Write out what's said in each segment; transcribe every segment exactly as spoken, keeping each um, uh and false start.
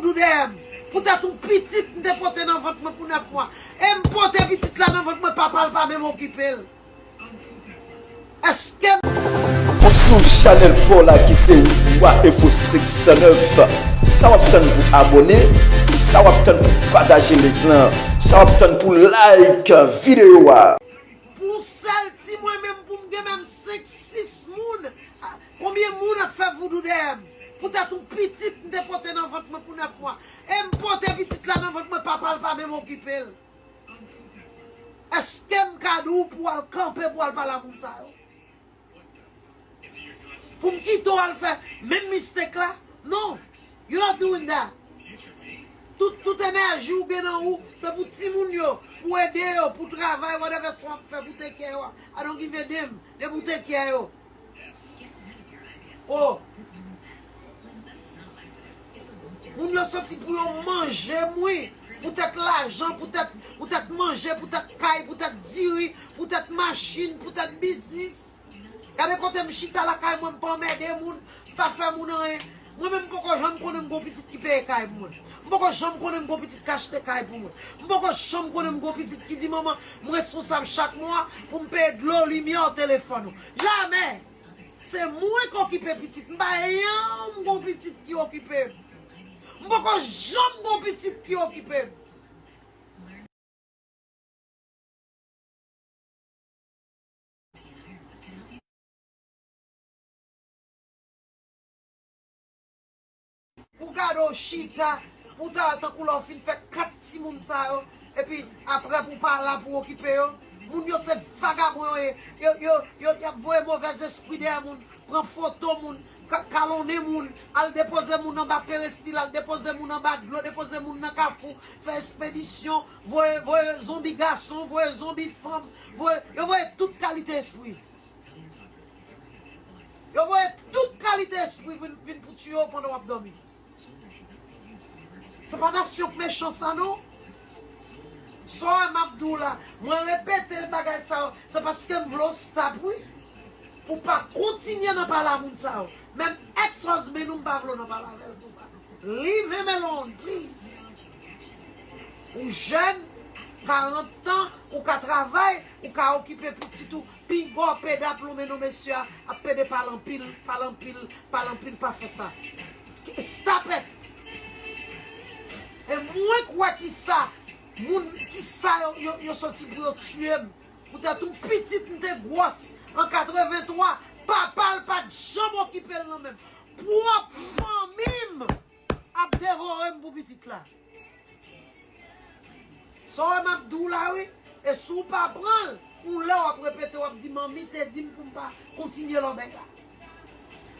Voudou dèyè m. Poutèt yon pitit m te pote nan vant mwen pou nèf mwa. E m pote pitit la nan vant mwen, papa l pa menm okipe l. Èske m. Ou sou chanèl pa w la ki se Wa Enfo senk san nèf. Sa w ap tann pou abòne? Sa w ap tann pou pataje link lan? Sa w ap tann pou like videyo a? Pou yon sèl ti mwen menm, pou m gen menm senk, sis moun, a, konbyen moun ap fè voudou dèyè m? Poutèt yon pitit m te pote nan vant mwen pou nèf mwa. E m pote pitit la nan vant mwen, papa l pa menm okipe l. Èske m ka di w pou w al kanpe pou w al pale a moun sa yo? Pou m kite w al fè menm mistake la? Non, you not doing that. Tout, tout enèji w gen nan ou, se pou timoun yo, pou ede yo, pou travay, whatever sa w ap fè pou take care yo. I don't give a damn, depi w take care yo. Oh. Moun yo soti pou yo manje m, wi. Poutèt lajan, poutèt, poutèt manje, poutèt kay, poutèt diri, poutèt machin, poutèt biznis. Gade kote m chita lakay mwen, m pa anmède moun, m pa fè moun anyen. Mwen menm, m poko janm konnen m gon pitit ki peye kay pou mwen. M poko janm konnen m gon pitit ki achte kay pou mwen. M poko janm konnen m gon pitit ki di, "Manman, m responsab chak mwa pou m peye dlo, limyè, telefòn ou." Jamè! Se mwen k okipe pitit. M pa janm gon pitit ki okipe m. M poko janm gon pitit ki okipe m. Pou gade w chita, pou ta tankou lè w fin fè kat timoun sa yo, epi aprè pou pa la pou okipe yo. Moun yo se vagabon yo ye. Yo, yo, yo, y ap voye movèzespri dèyè moun, pran foto moun, ka-, kalonnen moun, al depoze moun anba perestil, al depoze moun anba dlo, depoze moun nan kafou, fè espedisyon, voye, voye zonbi gason, voye zonbi fanm, voye, yo voye tout kalite espri. Yo voye tout kalite espri vin, vin pou tiye w pandan w ap dòmi. Se pa nasyon k mechan sa non. Sa w wè m ap di w la, mwen repete bagay sa yo, se paske m vle w stop wi. Pou w pa kontinye nan pale a moun sa yo. Menm ex husband ou m pa vle w nan pale avè l pou sa. Leave him alone, please. Ou jèn, karant tan, ou ka travay, ou ka okipe pitit ou, Pinga w pede ap lonmen non mesye a, ap pede pale anpil, pale anpil, pale anpil, pa fè sa. Stop it! E mwen kwè ki sa, moun ki sa yo, yo, yo soti pou yo tiye m. Poutèt yon pitit m te gwòs an katrevenntwa, papa l pa t janm okipe l nan men m. Pwòp fanmi m ap devore m pou pitit la. Sa w wè m ap di w la wi, e si w pa pran l, yon lè w ap repete, w ap di, "Manmi te di m pou m pa kontinye lòbèy la."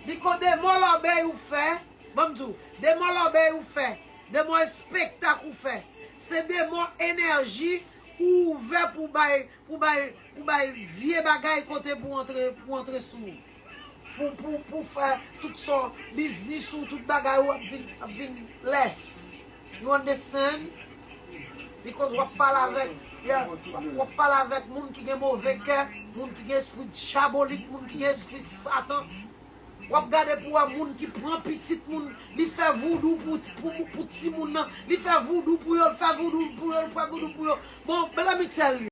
Biko de mò lòbèy ou fè, ban m di w, de mò lòbèy ou fè, de mò espektak ou fè, se de mò enèji ou ouvè pou bay pou bay, pou bay vye bagay kote pou antre, pou antre sou ou. Pou, pou, pou fè tout sa, biznis ou, tout bagay ou ap vin, ap vin less. You understand? Because w ap pale avèk, yeah, w ap, w ap pale avèk moun ki gen move kè, moun ki gen espri dyabolik, moun ki gen espri Satan. W ap gade pou wè moun ki pran pitit moun, li fè voudou pou, pou, pou timoun nan, li fè voudou pou yo, li fè voudou pou yo, li fè voudou pou yo. Bon, let me tell you.